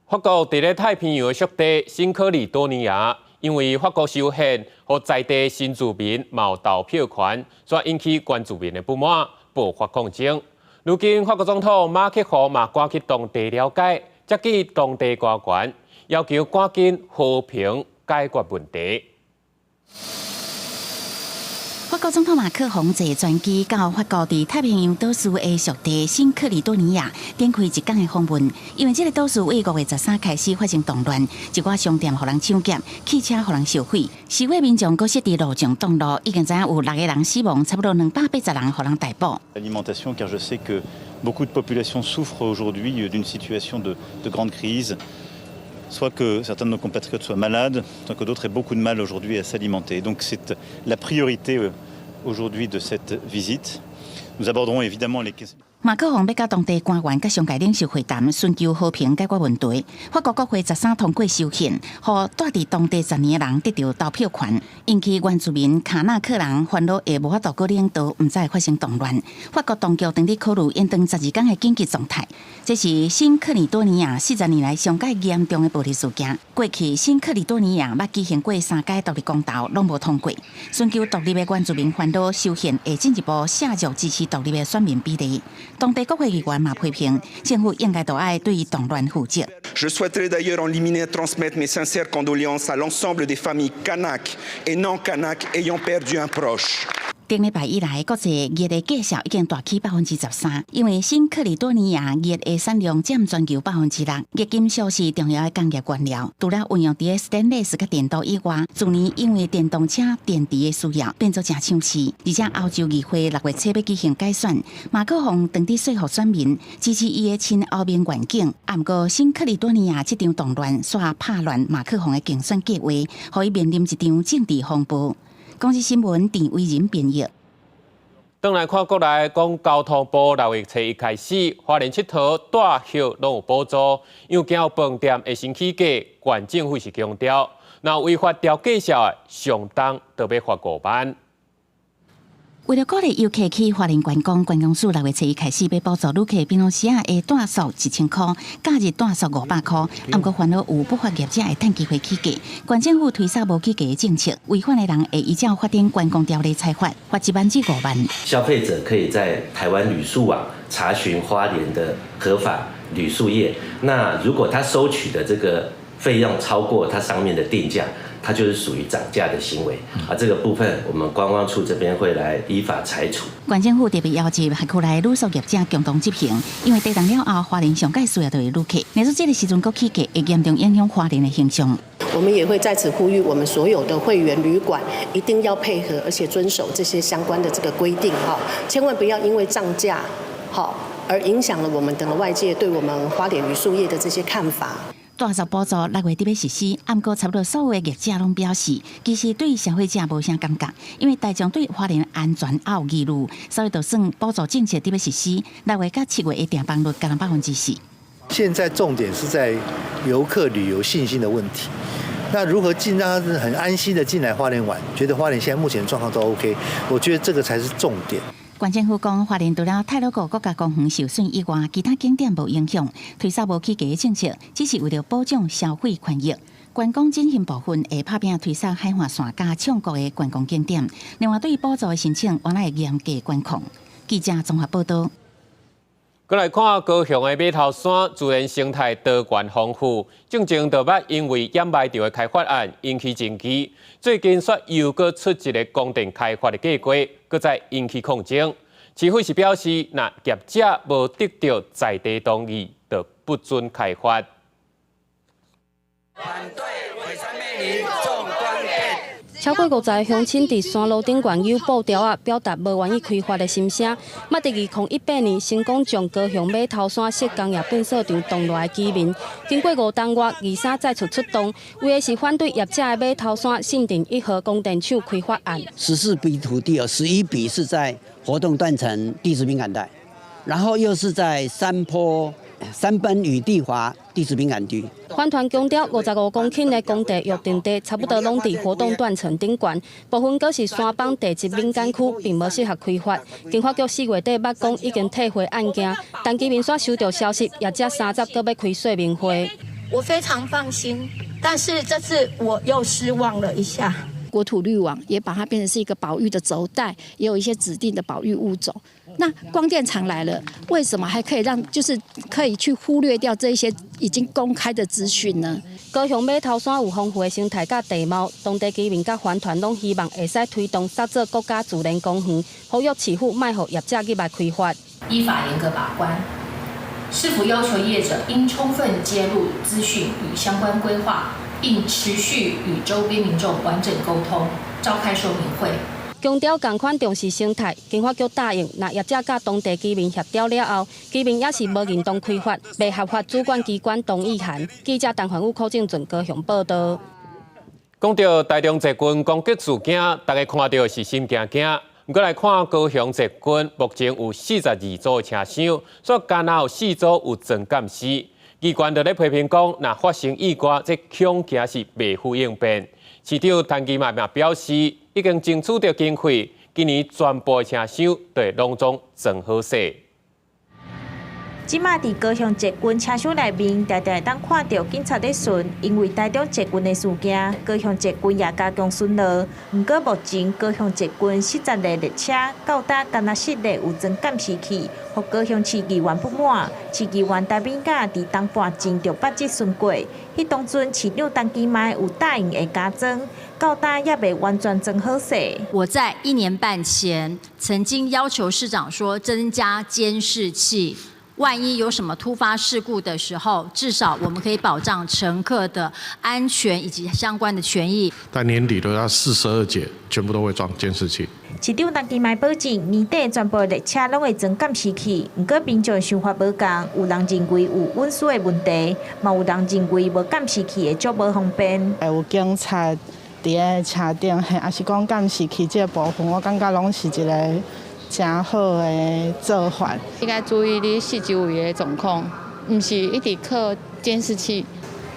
法國佇咧太平洋的屬地新喀里多尼亞，因為法國修憲，予在地新住民無投票權，煞引起原住民的不滿，爆發抗爭。如今法國總統馬克宏嘛趕去當地了解，接見當地官員，要求趕緊和平解決問題。法國總統馬克宏坐專機到法國佇太平洋島嶼的屬地新喀里多尼亞展開一天的訪問。因為這个島嶼為5月13開始發生動亂，一寡商店予人搶劫，汽車予人燒毀，示威民眾閣設佇路上擋路，已經知影有六个人死亡，差不多280人予人逮捕。 Alimentation, car je sais que beaucoup de populations souffrent aujourd'hui d'une situation de grande crise. Soit que certains de nos compatriotes soient malades, soit que d'autres aient beaucoup de mal aujourd'hui à s'alimenter. Donc c'est la priorité aujourd'hui de cette visite. Nous aborderons évidemment les questions. 馬克宏欲佮當地官員佮商界領袖會談，尋求和平解決問題。法國國會十三通過修憲，予蹛佇當地10年的人得著投票權，引起原住民卡納克人煩惱會無法度閣領導，毋知會發生動亂。法國當局正佇考慮延長12工的緊急狀態。這是新喀里多尼亞40年來上蓋嚴重的暴力事件。過去新喀里多尼亞捌舉行過三屆獨立公投，攏無通過。尋求獨立的原住民煩惱修憲會進一步削弱支持獨立的選民比例。當地國會議員嘛批評，政府應該都愛對動亂負責。 Je souhaiterais d'ailleurs en liminaire transmettre mes sincères condoléances à l'ensemble des familles kanak et non kanak ayant perdu un proche. 頂禮拜以來，國際鉞的價數已經大起13%，因為新喀里多尼亞鉞的產量佔全球6%，鉞金屬是重要的工業原料。除了運用佇咧斯坦雷斯佮電鍍以外，去年因為電動車電池的需要，變做誠搶市。而且歐洲議會6月初欲舉行改選，馬克宏當佇說服選民支持伊的親歐盟願景。啊，毋過新喀里多尼亞這場動亂，煞拍亂馬克宏的競選計劃，予伊面臨一場政治風暴。公視新聞鄭偉仁編譯。轉來看國內，講交通部6月初一開始，花蓮𨑨迌帶歇攏有補助，因為驚有飯店會先起價，縣政府是強調，若違法調價數的，上重就欲罰5萬。為著鼓勵遊客去花蓮觀光，觀光署6月初一開始欲補助旅客，平常時仔的住宿1000箍，假日住宿500箍。啊，毋過煩惱有不法業者會趁機會起價。縣政府推捒無起價的政策，違反的人會依照法定觀光條例裁罰，罰1萬至5萬。消費者可以在台灣旅宿網查詢花蓮的合法旅宿業，那如果他收取的這個費用超過它上面的定價，它就是屬於漲價的行為啊，這個部分我們觀光處這邊會來依法裁處。縣政府特別邀集轄區內旅宿業者共同執行，因為地動了後，花蓮上蓋需要就是旅客，若說這個時陣閣起價，會嚴重影響花蓮的形象。我們也會在此呼籲我們所有的會員旅館一定要配合，而且遵守這些相關的這個規定哈，千萬不要因為漲價好而影響了我們等外界對我們花蓮旅宿業的這些看法。住宿補助6月底欲實施，毋過差不多所有的業者攏表示，其實對消費者無啥感覺，因為大眾對花蓮安全猶有疑慮，所以就算補助政策佇欲實施，6月佮7月的訂房率降4%。現在重點是在遊客旅遊信心的問題。那如何進讓他很安心的進來花蓮玩，覺得花蓮現在目前狀況都 OK，我覺得這個才是重點。縣政府講，花蓮除了太魯閣國家公園受損以外，其他景點無影響。推捒無起價的政策，只是為著保障消費權益。觀光振興部分會拍拚推捒海岸線佮暢國的觀光景點。另外，對補助的申請，原來會嚴格管控。記者綜合報導。閣來看高雄的馬頭山自然生態多元豐富，進前就捌因為掩埋場的開發案引起爭議，最近煞又閣出一个光電開發的計劃，閣再引起抗爭。市府是表示，若業者無得著在地同意，就不准開發。反對毀山滅林種光電。超過50個鄉親佇山路頂懸有布條仔，表達無願意開發的心聲。嘛佇2018年成功將高雄馬頭山設工業糞掃場擋落來居民，經過5冬外，23再次出動，為的是反對業者的馬頭山信定1號光電廠開發案。 14筆土地哦，11筆是在活動斷層地質敏感帶，然後又是在山坡山崩與地滑地質敏感區。環團強調，55公頃的工地約定地，差不多攏佇活動斷層頂懸，部分閣是山崩地質敏感區，並無適合開發。經發局4月底捌講已經退回案件，但居民煞收著消息，業者30閣欲開說明會。我非常放心，但是這次我又失望了一下。國土綠網也把它變成是一個保育的軸帶，也有一些指定的保育物種。那光電廠來了，為什麼還可以讓就是可以去忽略掉這一些已經公開的資訊呢？高雄馬頭山有豐富的生態佮地貌，當地居民佮環團攏希望會使推動塑造國家自然公園，呼籲市府莫予業者入來開發。依法嚴格把關，市府要求業者應充分揭露資訊與相關規劃，並持續與周邊民眾完整溝通，召開說明會。強調仝款重視生態，經發局答應，若業者佮當地居民協調了後，居民也是無認同開發，袂合法主管機關同意函。記者陳環宇、柯正俊高雄報導。講著台中捷運攻擊事件，大家看著是心驚驚。毋過來看高雄捷運，目前有42組車廂，煞干焦有4組有裝監視。機關就咧批評講，若發生意外，這恐驚是袂赴應變。市長陳其邁嘛表示，已經爭取著經費，今年全部的車廂都會攏總裝好勢。這馬佇高雄捷運車廂內面，定定會當看著警察咧巡，因為台中捷運的事件，高雄捷運也加強巡邏。毋過目前高雄捷運40列列車到今干焦四列有裝監視器，予高雄市議員不滿。市議員台美甲佇冬半前就捌質詢過，彼當陣市長陳其邁有答應會加裝，到今猶未完全裝好勢。我在一年半前曾經要求市長說增加監視器。萬一有什麼突發事故的時候，至少我們可以保障乘客的安全以及相關的權益。在年底都要42節，全部都會裝監視器。市長陳其邁保證，年底全部列車攏會裝監視器。毋過民眾想法無仝，有人認為有隱私的問題，嘛有人認為無監視器會足無方便。會有警察佇咧車頂，抑是講監視器這個部分，我感覺攏是一個誠好的做法。應該注意你四周圍的狀況，毋是一直靠監視器。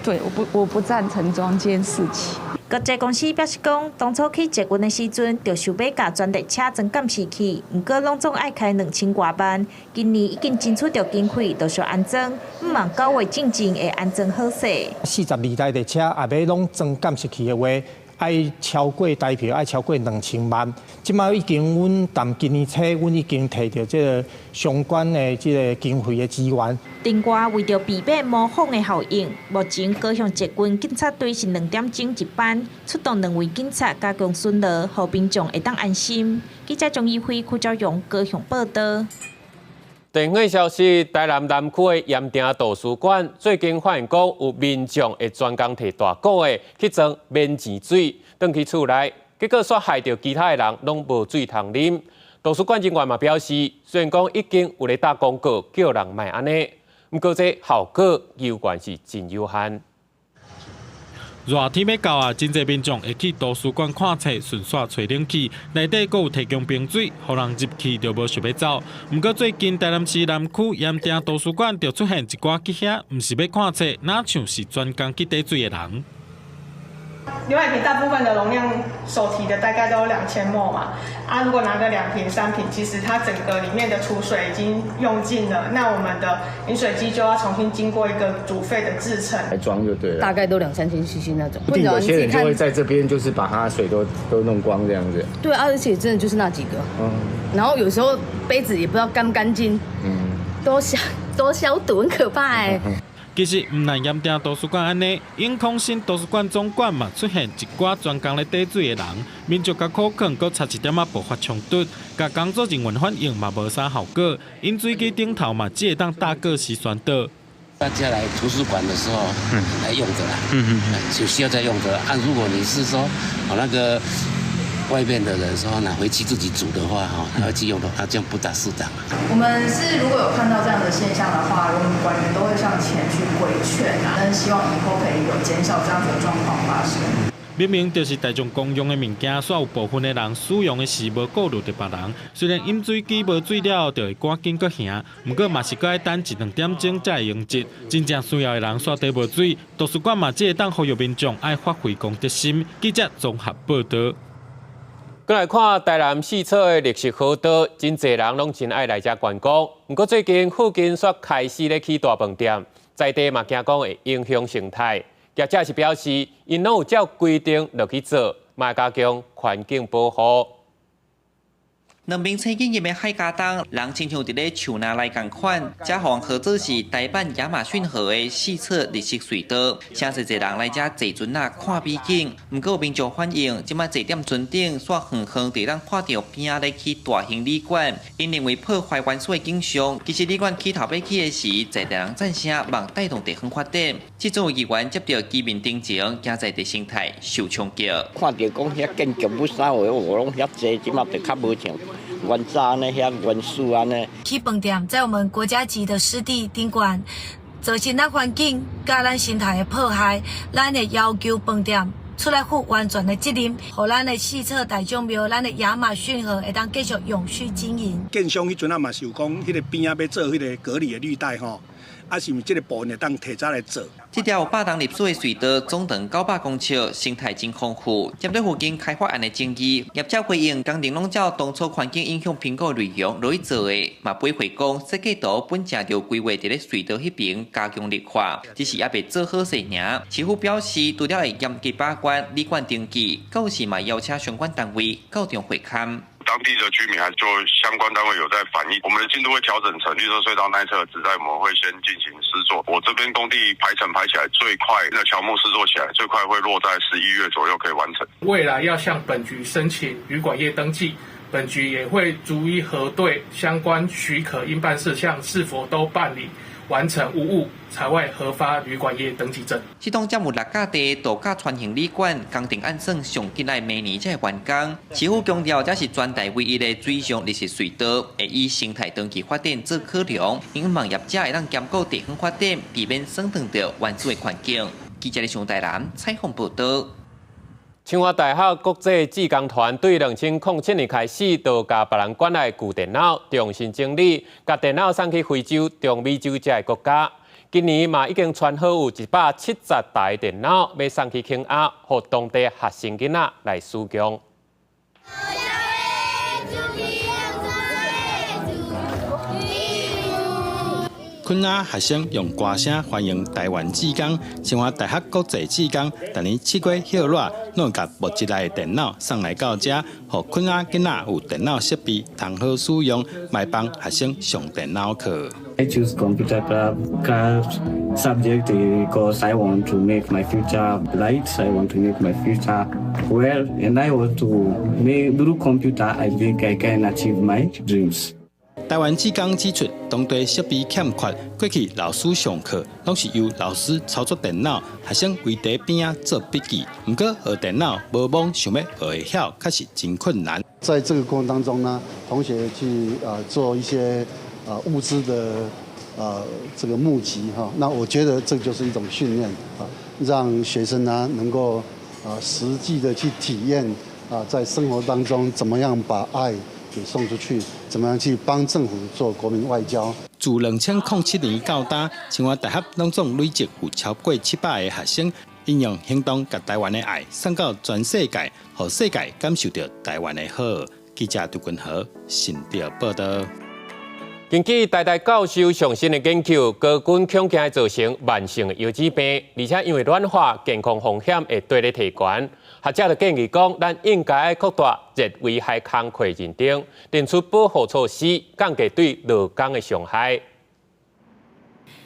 對，我不贊成裝監視器。國際公司表示講，當初起捷運的時陣，就想欲共全列車裝監視器，毋過攏總愛開2000外萬。今年已經爭取著經費，陸續安裝，向望9月進前會安裝好勢。42台列車也欲攏裝監視器的話，愛超過台票，愛超過2000萬。這馬已經阮踮今年初，阮已經提著這個相關的這個經費的資源。另外，為著避免模仿的效應，目前高雄捷運警察隊是2點鐘一班，出動兩位警察加強巡邏，予民眾會當安心。記者張怡輝、柯昭榮高雄報導。電話消息，台南南區的鹽埕圖書館最近發現講有民眾會專工提大罐的去裝免錢水，轉去厝內，結果煞害著其他的人攏無水通啉。圖書館人員嘛表示，雖然講已經有咧打廣告叫人莫按呢，毋過這效果猶原是真有限。熱天欲到啊，真濟民眾會去圖書館看冊，順紲吹冷氣。內底閣有提供冰水，予人入去就無想欲走。毋過最近台南市南區鹽埕圖書館就出現一寡去遐，毋是欲看冊，若像是專工去綴水的人。牛奶瓶大部分的容量手提的大概都有2000 ml 嘛，啊，如果拿個2瓶3瓶，其實它整個裡面的儲水已經用盡了，那我們的飲水機就要重新經過一個煮沸的製程。來裝就對了。大概都兩三千 CC 那種。一定有些人就會在這邊，就是把它水都弄光這樣子。對啊，而且真的就是那幾個。然後有時候杯子也不知道乾不乾淨，多消毒，很可怕欸。其實毋但鹽埕圖書館按呢，永康新圖書館總館嘛出現一寡專工咧綴水的人，民眾共苦勸，閣差一點仔爆發衝突，共工作人員反映嘛無啥效果，飲水機頂頭嘛只會當大過時宣導。大家來圖書館的時候來用的啦，就需要再用的。啊，如果你是說哦那個外面的人說拿回去自己煮的話，哈，他會去用的話，這樣不大適當。我們是如果有看到這樣的現象的話，我們館員都會上前去規勸啊，但是希望以後可以有減少這樣子的狀況發生。明明就是大眾公用的物件，煞有部分的人使用的時無顧慮著別人。雖然飲水機無水了，就會趕緊閣行，毋過嘛是閣愛等一兩點鐘才會用得。真正需要的人煞佇無水，圖書館嘛只會當呼籲民眾愛發揮公德心。記者綜合報導。閣來看台南四草的綠色河道，真濟人攏真愛來遮觀光。毋過最近附近煞開始咧起大飯店，在地嘛驚講會影響生態。業者是表示，𪜶攏有照規定落去做，嘛加強環境保護。兩邊車進入的海家東，人親像佇咧樹林內仝款，遮予人號做是台版亞馬遜河的四草綠色隧道，誠濟濟人來遮坐船仔看美景。毋過有民眾反映，這擺坐踮船頂，煞遠遠就通看著邊仔咧起大型旅館，𪜶認為破壞原始的景象。其實旅館起頭欲起的時，在地人贊聲，望帶動地方發展。這陣有議員接著居民陳情，驚在地生態受衝擊。看著講遐建築物啥貨，攏遐濟，這馬就較無像原早呢遐原始按呢。起飯店在我們國家級的濕地頂懸，造成咱環境佮咱生態的破壞，咱會要求飯店出來負完全的責任，予咱的四草大眾廟、咱的亞馬遜河會當繼續永續經營。建商彼陣仔嘛是有講，彼個邊仔欲做彼個隔離的濾帶吼。啊，是毋是這個部分會當提早來做？這條有100冬歷史的隧道，總長900公尺，生態真豐富。針對附近開發案的爭議，業者回應工程攏照當初環境影響評估內容落去做的，嘛回回講設計圖本正就規劃佇咧隧道彼邊加強綠化，只是猶未做好勢爾。市府表示，除了會嚴格把關旅館登記，到時嘛邀請相關單位到場會勘。當地的居民還就相關單位有在反映，我們的進度會調整成綠色隧道那一側，只在我們會先進行施作。我這邊工地排程排起來最快，那喬木施作起來最快會落在11月左右可以完成。未來要向本局申請旅館業登記，本局也會逐一核對相關許可應辦事項是否都辦理完成無誤，才會核發旅館業登記證。這棟佔有6甲地度假船型旅館，工程按算上緊愛明年才會完工。市府強調，這是全台唯一的水上綠色隧道，會以生態長期發展做考量，希望業者會當兼顧地方發展，避免損斷著原始的環境。記者李台南採訪報導。清華大學國際志工團對2007年開始，就共別人館內舊電腦重新整理，共電腦送去非洲、中美洲這个國家。今年嘛已經傳好有170台電腦欲送去肯亞，予當地學生囡仔來使用。肯亞學生用歌聲歡迎台灣志工，清華大學國際志工，逐年7月歇熱，攏會共募集來的電腦送來到遮，予肯亞囡仔有電腦設備通好使用，嘛幫學生上電腦課。 I choose computer club craft subject because I want to make my future bright. I want to make my future well, and I want to make through computer. I think I can achieve my dreams. 台灣志工指出，當地設備欠缺，過去老師上課攏是由老師操作電腦，學生圍佇邊仔做筆記。毋過學電腦無網，想欲學會曉，確實真困難。在這個過程當中呢，同學去做一些物資的這個募集哈，那我覺得這就是一種訓練啊，讓學生呢能夠實際的去體驗啊，在生活當中怎麼樣把愛給送出去，怎麼樣去幫政府做國民外交？自2007年到今，清華大學攏總累積有超過700個學生，𪜶用行動共台灣的愛送到全世界，予世界感受著台灣的好。記者杜君豪新竹報導。根據台大教授上新的研究，高溫恐驚會造成慢性腰子病，而且因為暖化，健康風險會綴咧提懸。學者就建議講，咱應該擴大熱危害工課認定，定出保護措施，降低對勞工的傷害。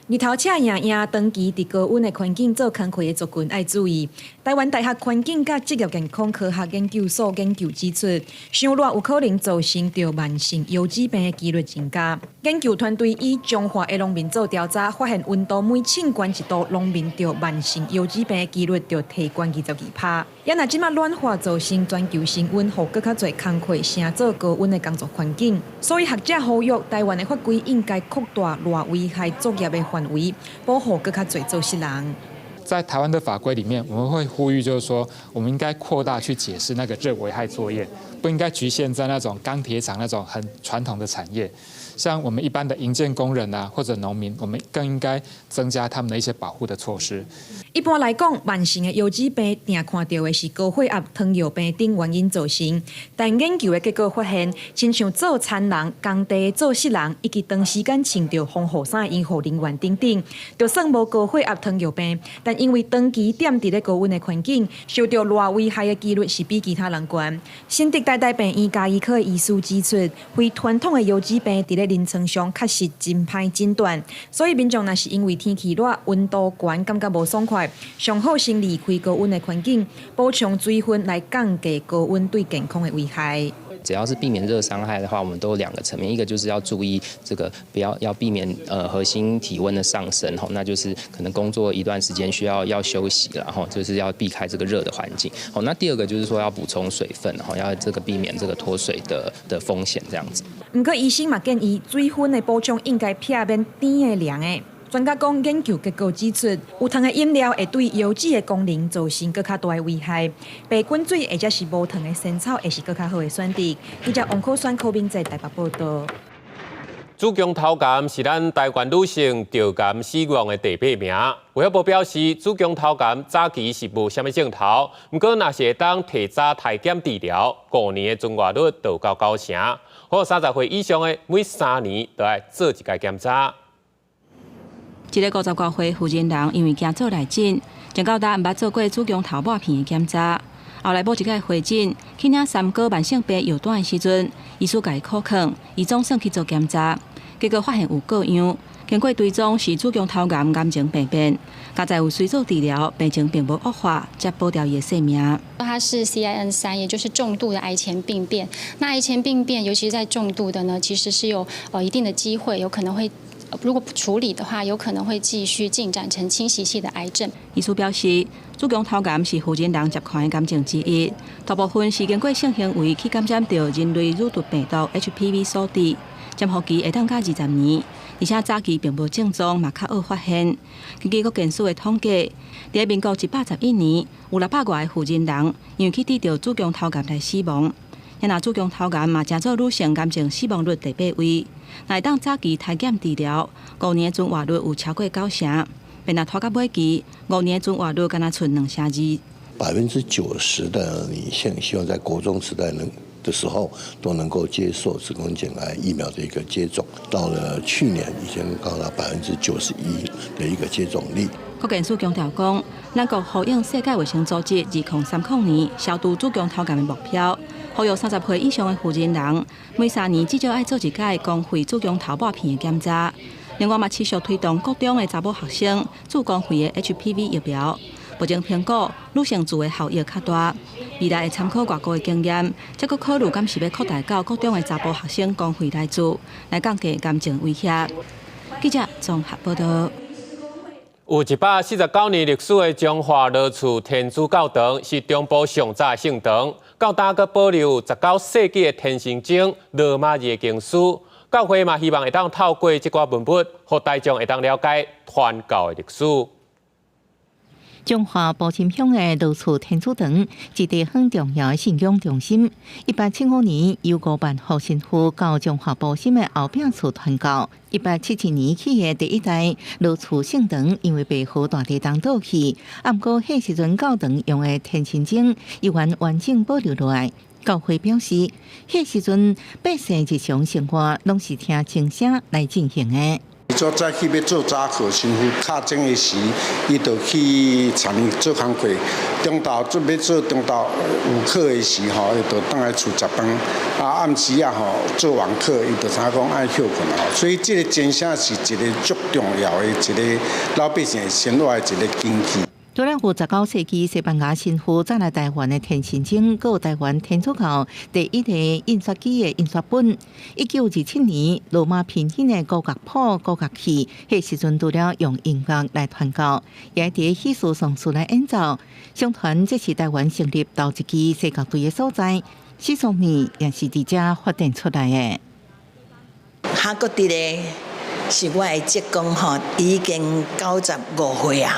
日頭赤炎炎，長期佇高溫的環境做工課的族群愛注意。台灣大學環境佮職業健康科學研究所研究指出，傷熱有可能造成著慢性腰子病的機率增加。研究團隊以彰化的農民做調查，發現溫度每升懸一度，農民著慢性腰子病的機率就提懸22%。也若這馬暖化造成全球升溫，予閣較濟工課成做高溫的工作環境，所以學者呼籲台灣的法規應該擴大熱危害作業的範圍，保護閣較濟做事人。在台灣的法規裡面，我們會呼籲，就是說，我們應該擴大去解釋那個熱危害作業，不應該局限在那種鋼鐵廠那種很傳統的產業，像我們一般的營建工人啊，或者農民，我們更應該增加他們的一些保護的措施。一般來講，慢性的腰子病定看著的是高血壓、糖尿病等原因造成，但研究的結果發現，親像做田人、工地的做事人，以及長時間穿著防護衫的醫護人員等等，就算無高血壓、糖尿病，但因為長期踮佇咧高溫的環境，受著熱危害的機率是比其他人懸。新竹台大病院家醫科的醫師指出，非傳統的腰子病佇咧臨床上確實真歹診斷，所以民眾若是因為天氣熱、溫度懸，感覺無爽快，上好先離開高溫的環境，補充水分來降低高溫對健康的危害。只要是避免熱傷害的話，我們都有兩個層面，一個就是要注意這個不要要避免核心體溫的上升吼，那就是可能工作一段時間需要要休息了吼，就是要避開這個熱的環境。好，那第二個就是說要補充水分，吼，要這個避免這個脫水的風險這樣子。毋過醫生嘛建議，水分的補充應該避免甜的涼的。專家講，研究結果指出，有糖的飲料會對腰子的功能造成閣較大的危害。白滾水或者是無糖的仙草，會是閣較好的選擇。記者王可選、柯明在台北報導。子宮頭癌是咱台灣女性著癌死亡的第八名。衛福部表示，子宮頭癌早期是無啥物症頭，毋過若是會當提早篩檢治療，5年的存活率就到9成。予30歲以上的，每3年就愛做一擺檢查。一个50外歲婦人，因為驚做內診，從到今毋捌做過子宮頭抹片的檢查。後來某一擺回診，去領三高慢性病藥單的時陣，醫師共伊苦勸，伊總算去做檢查，結果發現有過樣。經過追蹤是子宮頭癌癌症病變，佳哉有隨做治療，病情並無惡化，才保牢伊的性命。它是 CIN 3，也就是重度的癌前病變。那癌前病變，尤其是在重度的呢，其實是有一定的機會，有可能會。如果不處理的話，有可能會繼續進展成侵襲性的癌症。醫師表示，子宮頭癌是婦人人捷看的癌症之一，大部分是經過性行為去感染著人類乳突病毒 HPV 所致，潛伏期會當到20年，而且早期並無症狀，嘛較好發現。根據國健署的統計，佇民國111年，有600外个婦人人因為去得著子宮頭癌來死亡。若子宮頭癌嘛，成做女性癌症死亡率第八位。若會當早期篩檢治療，五年存活率有超過9成。但若拖到尾期，五年存活率干焦賰2成2。 90%的女性希望在國中時代能的時候都能夠接受子宮頸癌疫苗的一個接種。到了去年已經高達91%的一個接種率。國健署強調講，咱國呼應世界衛生組織2030年消除子宮頭癌的目標，呼籲30歲以上的婦人人每3年至少愛做一擺公費子宮頭抹片的檢查。另外嘛，持續推動國中的查某學生注公費的 HPV 疫苗。目前評估女性注的效益較大，未來會參考外國的經驗，才閣考慮敢是欲擴大到國中的查埔學生公費來注，來降低癌症威脅。記者綜合報導。有149年歷史的彰化羅厝天主教堂是中部上早的聖堂，到今閣保留19世紀的天神鐘、羅馬字的經書。教會嘛希望會當透過這寡文物，予大眾會當了解傳教的歷史。彰化埔心鄉的羅厝天主堂是地方重要的信仰中心。1875年，由吳萬福神父到彰化埔心的後壁厝傳教。1877年起的第一代羅厝聖堂，因為白河大地震倒去，毋過彼時陣教堂用的天神鐘猶原完整保留落來。教會表示，彼時陣百姓日常生活攏是聽鐘聲來進行的。做早起欲做早課，神父敲鐘的時，伊就去田裡做工課。中晝準備做中晝有課的時吼，伊就轉來厝食飯。啊，暗時啊吼做完課，伊就知影講愛歇睏吼。所以這个鐘聲是一个足重要的一个老百姓生活的一个根基。除了有19世紀西班牙神父載來台灣的天神經，閣有台灣天主教第一個印刷機的印刷本。1927年羅馬拼音的國樂譜、國樂器，彼時陣除了用音樂來傳教，也佇喜事喪事來演奏。相傳這是台灣成立頭一支西樂隊的所在，絲桑麵也是佇遮發展出來的。哈閣佇咧是我的職工吼，已經95歲啊。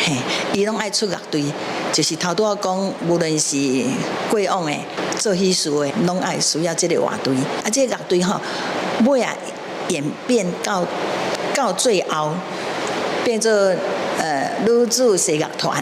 嘿，伊攏愛出樂隊，就是頭拄仔講，無論是過往的做喜事的，攏愛需要這个樂隊。啊，這个樂隊吼，尾仔演變到最後，變做女子西樂團，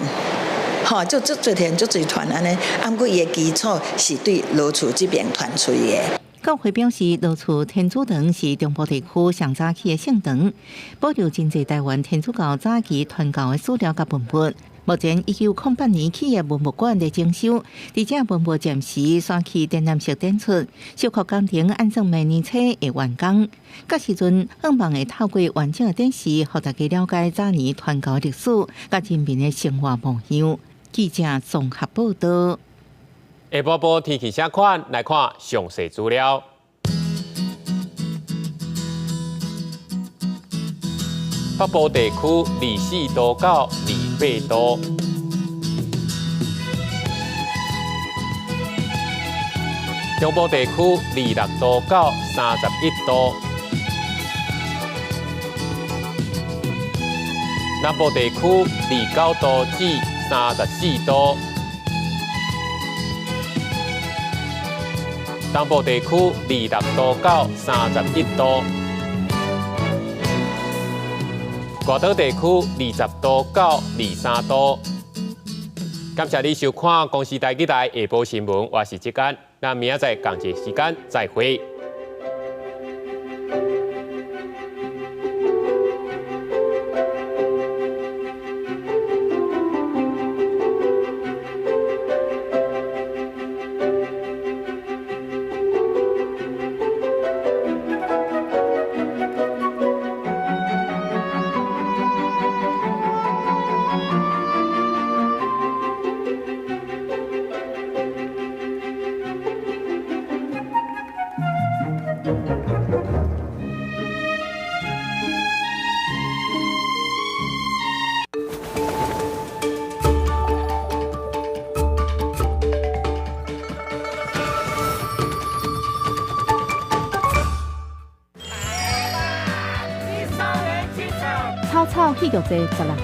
吼，就足濟團，足濟團按呢。啊，毋過伊的基礎是對羅厝這邊傳出去的。教會表示，羅厝天主堂是中部地區上早起的聖堂，保留真濟台灣天主教早期傳教的史料佮文物。目前1908年起的文物館佇整修，而且文物暫時徙去展覽室展出，修復工程按算明年初會完工。到時陣，希望會透過完整的展示，予大家了解早年傳教歷史佮人民的生活模樣。記者綜合報道。下晡晡天氣啥款？來看詳細資料。北部地區24度到28度，中部地區26度到31度，南部地區29度至34度。東部地區26度到31度，外島地區20度到23度。感謝你收看公視台語台下晡新聞，我是志剛，咱明仔載仝一時間再會。草草戲劇節16歲。